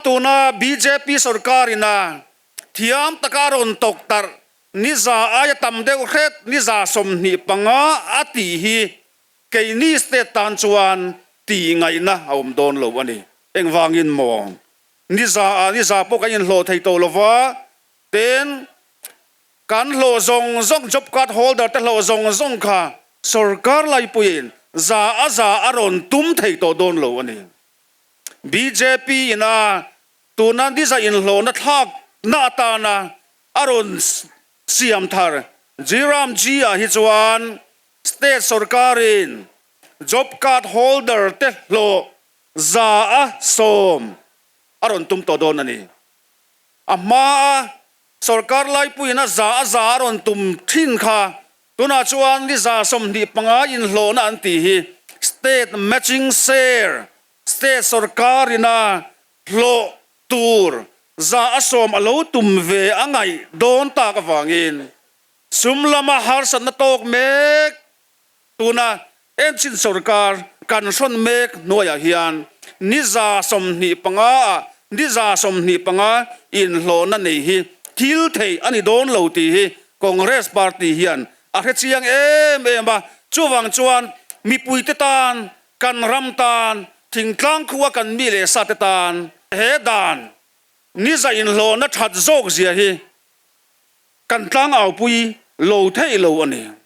Tuna bjp sorkarin a thiam taka a rawn tawk tarh ni za aia tam deuh hret ni 25 a tih hi keini state tan chuan tih ngaihna a awm dawn lo a ni. Engvangin maw? Ni za ah ni za pawh kan inhlawh thei tawh lova, tin kan hlawh zawng zawng job card holder te hlawh zawng zawng kha sorkar laipuiin za a za a rawn tum thei tawh dawn lo a ni. Bjp in a tuna ni za inhlawhna thlakna atana a rawn siam thar Jiram G ah hi chuan state sorkarin job card holder te hlawh 100% a rawn tum tawh dawn a ni. A hmaa sorkar laipuiin a 100% a rawn tum thin kha tunah chuan ni 25% inhlawhna an tih hi state matching share, state sorkarin a hlawh tur 100% a lo tum ve a ngaih dawn tak avangin sum lama harsatna tawk mek Tuna Engine sorkar kan hrawn mek hnuaiah hian ni 25% ah ni 25% inhlawhna nei hi thil theih a ni dawn lo tih hi Congress party hian a hre chiang em em a. Chuvang chuan mipuite tan, kan ram tan, thingtlang khua kan mi leh sate tan he dan ni za inhlawhna that zawk zia hi kan tlangau pui lo theih lo a ni.